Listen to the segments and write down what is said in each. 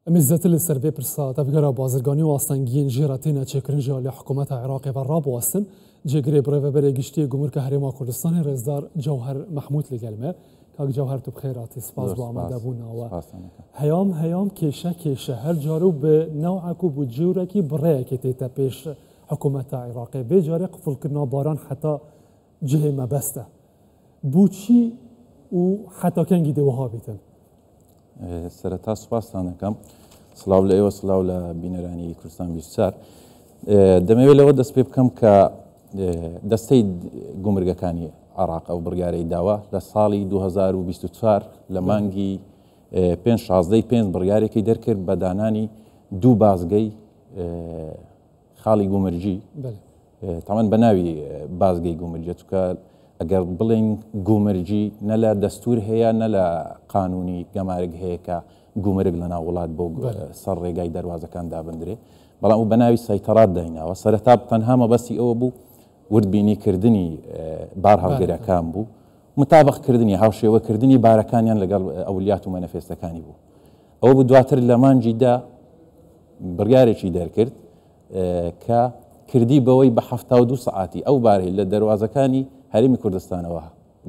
Em ê zêdetir li ser vê pirsa tevgera bazirganî û astengiyên jê re têne çêkirin ji aliyê hikûmeta Iraqê ve rabiwestin. Cêgirê Birêveberê Giştî yê Gumurka Herêma Kurdistanê Rêzdar Cewher Mehmûd li gel me. Kak Cewher tu bi xêr hatî, spas bo amadebûna we. Heyam heyam kêşe kêşe her car û bi newek û bi cûrekî bi rêyekê tête pêş hikûmeta Iraqê. Vê carê qifilkirina baran heta cihê mebest e. Bo çi û heta kengî dê wiha bîtin? Sereta spastan dikim. Silav li êwe silav li bîneranî Kurdistan 24. دەمەوێت لەوە دەست پێ بکەم کە دەستەی گومرگەکانی عراق ئەو بڕیارەی داوە لە ساڵی 2024 لە مانگی پێ شازدەی پێنج بڕیارێکی دەرکرد بە دانانی دوو بازگەی خاڵی گومرگی تاوان بە ناوی بازگەی گومرگیە چونکە ئەگەر بڵێین گومرگی نە لە دەستور هەیە نە لە قانونی گەمارگ هەیە کە گومرگ لە ناو وڵات بۆ سەر ڕێگای دەروازەکان دابندرێ بەڵام و بە ناوی سەیتەرات دایناوە سەرەتا تەنها مەبەستی ئەوە بوو وردبینی کردنی بار هەڵگرەکان بوو متابق کردنی هاوشێوەکردنی بارەکانیان لەگەڵ ئەولیات و مەنەفێستەکانی بوو ئەوە بوو دواتر لە مانگی دا بڕیارێکی دەرکرد کە کردی بەوەی بە 72 سەعاتی ئەو بارەی لە دەروازەکانی هەرێمی کوردستانەوە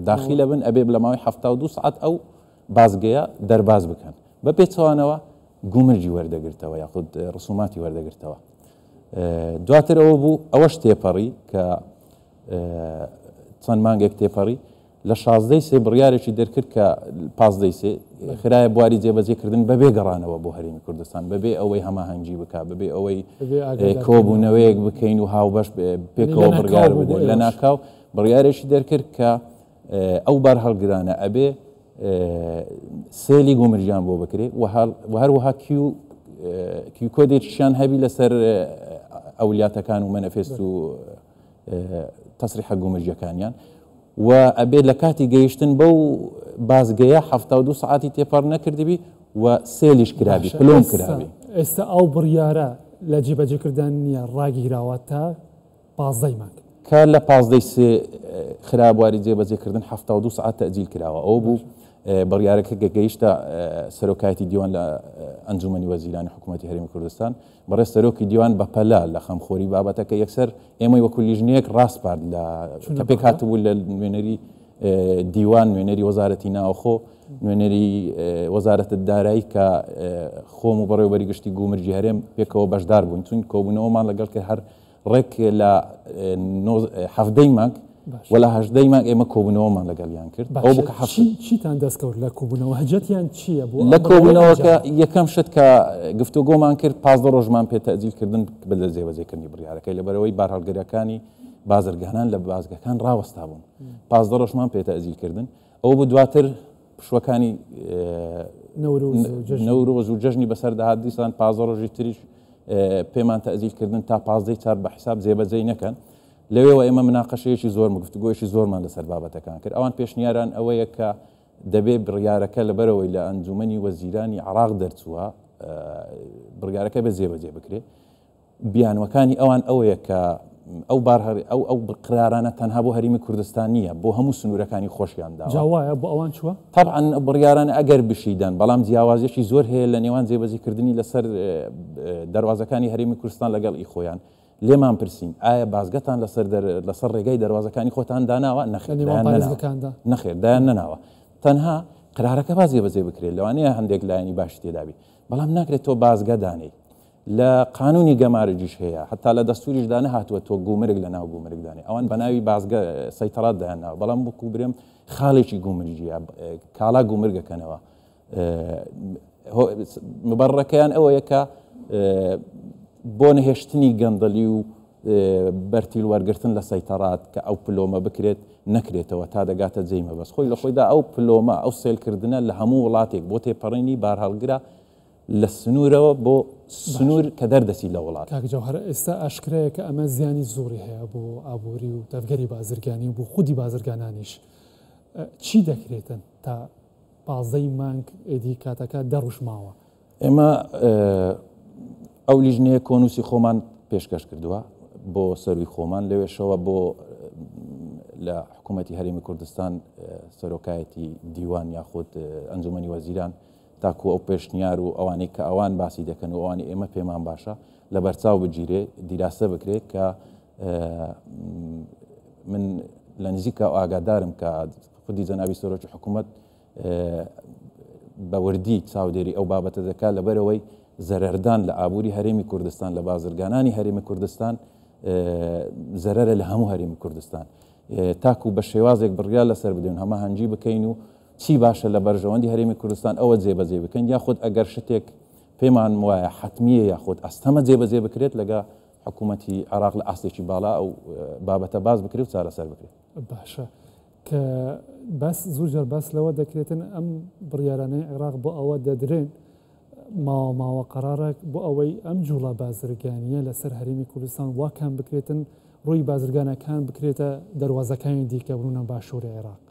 داخیلە بن ئەبێ لە ماوەی 72 سەعات ئەو بازگەیە دەرباز بکەن بە پێچەوانەوە گومرگی وەردەگرتەوە یاخود ڕسوماتی وەردەگرتەوە دواتر ئەوە بوو ئەوەش تێپەڕی کە چەند مانگێک تێپەڕی لە شازدەی سێ بڕیارێکی دەرکرد کە پازدەی سێ خرایە بواری جێبەجێکردن بەبێ گەڕانەوە بۆ هەرێمی کوردستان، بەبێ ئەوەی هەماهەنگی بکا، بەبێ ئەوەی کۆبوونەوەیەک بکەین و هاوبەش پێکەوە بڕیار بدەین. لەناکاو بڕیارێکی دەرکرد کە ئەو بارهەڵگرانە ئەبێ سێلی گومرگیان بۆ بکرێ و هەروەها کیو کیو کۆدێکیشیان هەبی لەسەر ئەولیاتەکان و مەنەفێست و تەسریحە گومرگیەکانیان و ئەبێت لە کاتی گەیشتن بەو بازگەیە 72 سەعاتی تێپەڕ نەکردبی و سێلیش کرابی پلۆم کرابی. ئێستا ئەو بڕیارە لە جێبەجێکردن نییە ڕاگیراوە تا پازدەی مانگ. کە لە پازدەی سێ خرا بواری جێبەجێکردن 72 سەعات تەئجیل کراوە ئەوە بوو بڕیارەکە کە گەیشتە سەرۆکایەتی دیوان لە ئەنجومەنی وەزیرانی حکوومەتی هەرێمی کوردستان بەڕێز سەرۆکی دیوان بەپەلە لە خەمخۆری بابەتەکە یەکسەر ئێمەی وەکو لیژنەیەک ڕاسپارد لە کە پێکهاتبوو لە نوێنەری دیوان، نوێنەری وەزارەتی ناوخۆ، نوێنەری وەزارەتە دارایی کە خۆم و بەڕێوەبەری گشتی گومرگی هەرێم پێکەوە بەشدار بووین چون کۆبوونەوەمان لەگەڵ کرد هەر ڕێک لە حەڤدەی مانگ و لە هەژدەی مانگ ئێمە کۆبوونەوەمان لەگەڵیان کرد. ئەو بوو کە حەفت چیتان دەست کەوت لە کۆبوونەوە؟ هەجەتیان چییە بۆ لە کۆبوونەوەکە؟ یەکەم شت کە گفتوگۆمان کرد 15 ڕۆژمان پێ تەئجیل کردن بە لە جێبەجێکردنی بڕیارەکەی لەبەرئەوەی بارهەڵگرەکانی بازرگانان لە بازگەکان ڕاوەستا بوون 15 ڕۆژمان پێ تەئجیل کردن. ئەوە بوو دواتر پشووەکانی نەورۆز و جەژنی بەسەر دەهات دیسان 15 ڕۆژی تریش پێمان تەئجیل کردن تا پازدەی چار بە حیساب جێبەجێی نەکەن. لەوێوە ئێمە مناقەشەیەکی زۆر گفتوگۆیەکی زۆرمان لەسەر بابەتەکان کرد. ئەوان پێشنیاران ئەوەیە کە دەبێ بڕیارەکە لەبەرئەوەی لە ئەنجومەنی وەزیرانی عێراق دەرچووە بڕیارەکە بێ جێبەجێ بکرێ. بیانوەکانی ئەوان ئەوەیە کە ئەو بار ئەو ئەو قرارانە تەنها بۆ هەرێمی کوردستان نییە، بۆ هەموو سنوورەکانی خۆشیان داوە. جا وایە بۆ ئەوان چووە؟ تەبعەن ئەو بڕیارانە ئەگەر بشیدەن، بەڵام جیاوازیەکی زۆر هەیە لە نێوان جێبەجێکردنی لەسەر دەروازەکانی هەرێمی کوردستان لەگەڵ ئی خۆیان. لێمان پرسین ئایا بازگەتان لەسەر لەسەر ڕێگای دەروازەکانی خۆتان داناوە؟ نەخێر دایان نەناوە. نەخێر دایان نەناوە. تەنها قرارەکە با جێبەجێ بکرێت، لەوانەیە هەندێک لایەنی باشی تێدابی، بەڵام ناکرێت تۆ بازگە دانێی. لە قانونی گەمارگیش هەیە، هەتا لە دەستوریشدا نەهاتووە تۆ گومرگ لە ناو گومرگ دانێ. ئەوان بە ناوی بازگە سەیتەڕات دایان ناوە، بەڵام وەکو برێم خاڵێکی گومرگیە، کاڵا گومرگەکەنەوە. مبەڕەکەیان ئەوەیە کە بۆ نەهێشتنی گەندەلی و بەرتیل وەرگرتن لە سەیتەڕات کە ئەو پلۆمە بکرێت نەکرێتەوە تا دەگاتە جێی مەبەست. خۆی لە خۆیدا ئەو پلۆمە، ئەو سێلکردنە لە هەموو وڵاتێک بۆ تێپەڕینی بارهەڵگرە لە سنوورەوە بۆ سنوور کە دەردەچی لە وڵات. کاک جەوهەر ئێستا ئاشکرایە کە ئەمە زیانی زۆری هەیە بۆ ئابووری و تەڤگەری بازرگانی و بۆ خودی بازرگانانیش. چی دەکرێتن تا پازدەی مانگ ئێدی کاتەکە دە ڕوژ ماوە. ئێمە ئەو لیژنەیە کۆنووسی خۆمان پێشکەش کردووە بۆ سەروی خۆمان لەوێشەوە بۆ لە حکوومەتی هەرێمی کوردستان سەرۆکایەتی دیوان یاخود ئەنجومەنی وەزیران. تاکو ئەو پێشنیار و ئەوانەی کە ئەوان باسی دەکەن و ئەوانی ئێمە پێمان باشە لەبەرچاو بگیرێ، دیراسە بکرێ کە من لە نزیکە ئاگادارم کە خودی جەنابی سەرۆکی حکوومەت بە وردی چاودێری ئەو بابەتە دەکات، لەبەرئەوەی زەرەردان لە ئابووری هەرێمی کوردستان، لە بازرگانانی هەرێمی کوردستان زەرەرە لە هەموو هەرێمی کوردستان. تاکو بە شێوازێک بڕیار لەسەر بدەین، هەماهەنگی بکەین و چی باشە لە بەرژەوەندی هەرێمی کوردستان ئەوە جێبەجێ بکەین، یاخود ئەگەر شتێک پێمان وایە حەتمییە یاخود ئەستەمە جێبەجێ بکرێت لەگە حکوومەتی عێراق لە ئاستێکی باڵا ئەو بابەتە باس بکرێت و چارەسەر بکرێت. باشە کە باس زۆر جار باس لەوە دەکرێتن ئەم بڕیارانەی عێراق بۆ ئەوە دەدرێن ماوە ماوە قەرارێک بۆ ئەوەی ئەم جوڵە بازرگانیە لەسەر هەرێمی کوردستان وا کەم بکرێتن ڕووی بازرگانەکان بکرێتە دەروازەکانی دیکە بنونە باشووری عێراق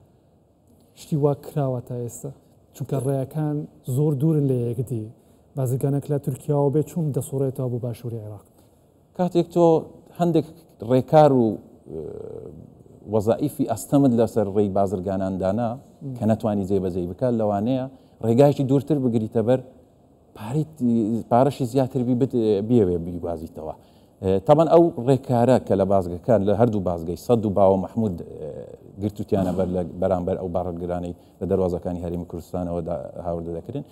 شتی وا کراوە تا ئێستا چونکە ڕێیەکان زۆر دوورن لە یەکدی بازرگانێک لە تورکیاوە بێت چون دەسوڕێتەوە بۆ باشووری عێراق. کاتێک تۆ هەندێک ڕێکار و وەزائیفی ئەستەمت لەسەر ڕێی بازرگانان دانا کە نەتوانی جێبەجێی بکات، لەوانەیە ڕێگایەکی دوورتر بگریتە بەر، پارەشی زیاتر بیەوێ بیگوازیتەوە. تەبەن ئەو ڕێکارە کە لە بازگەکان لە هەردوو بازگەی سەد و باوە مەحمود گرتوتیانە بەر لە بەرامبەر ئەو بارهەڵگرانەی لە دەروازەکانی هەرێمی کوردستانەوە هاوردە دەکرێن،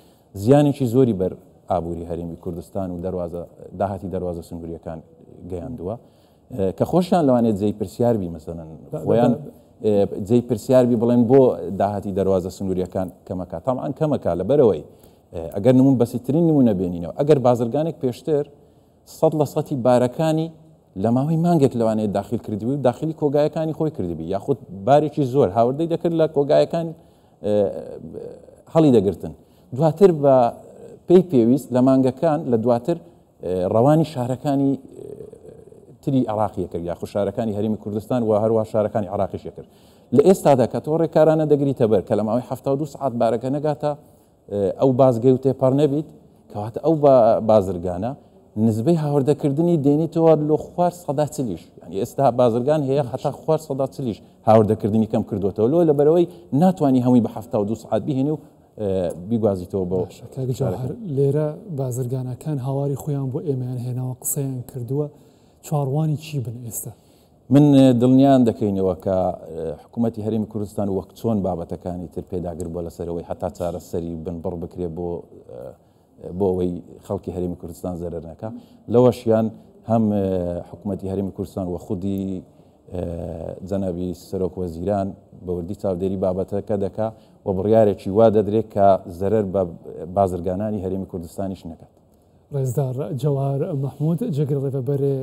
زیانێکی زۆری بەر ئابووری هەرێمی کوردستان و دەروازە داهاتی دەروازە سنووریەکان گەیاندووە کە خۆشیان لەوانێت جێی پرسیار بی، مەسەلەن خۆیان جێی پرسیار بی بڵێن بۆ داهاتی دەروازە سنووریەکان کەمەکە. تامان کەمەکە لەبەرەوەی ئەگەر نمون بەسیترین نمونە بێنینەوە، ئەگەر بازرگانێک پێشتر سەد لە سەتی بارەکانی لە ماوەی مانگێک لەوانەیە داخل کردبی و داخلی کۆگایەکانی خۆی کردبی، یاخود بارێکی زۆر هاوردەی دەکرد لە کۆگایەکان هەڵی دەگرتن، دواتر بە پێی پێویست لە مانگەکان لە دواتر ڕەوانی شارەکانی تری عراقیە کرد یاخود شارەکانی هەرێمی کوردستان و هەروە شارەکانی عراقیش کرد. لە ئێستادا کە تۆ ڕێکارانە دەگریتە بەر کە لە ماوەی 72 سعات بارەکە نەگاتە ئەو بازگەی و تێپەڕ نەبیت، کەواتە ئەو بازرگانە نزبەی هاوردەکردنی دێنیتەوە لۆ خوار سەدا چلیش. یعنی ئێستا بازرگان هەیە هەتا خوار سەدا چلیش هاوردەکردنی کەم کردوێتەوە، لۆ لەبەرەوەی ناتوانانی هەمووی بە 72 سعات بهێنی و بیگوازیتەوە بۆ شارەکە. لێرە بازرگانەکان هاواری خۆیان بۆ ئێمەیان هێناوە، قسەیان کردووە، چاڕوانی چی بن ئێستا؟ من دڵنیان دەکەینەوە کە حکوومەتی هەرێمی کوردستان وەک چۆن بابەتەکانی تر پێداگر بووە لەسەرەوەی هەتا چارەسەری بنبڕ بکرێ بۆ بۆ ئەوەی خەڵکی هەرێمی کوردستان زەرەر نەکا، لەوەشیان هەم حکوومەتی هەرێمی کوردستان و خودی جەنابی سەرۆک وەزیران بە وردی چاودێری بابەتەکە دەکا و بڕیارێکی وا دەدرێت کە زەرەر بە بازرگانانی هەرێمی کوردستانیش نەکات. ڕێزدار جەوهەر مەحمود، جێگری ڕێڤەبەرێ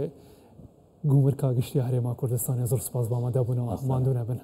گومرکا گشتی هەرێما کوردستانێ، زۆر سوپاس بۆ ئامادەبوونەوە، ماندوو نەبن.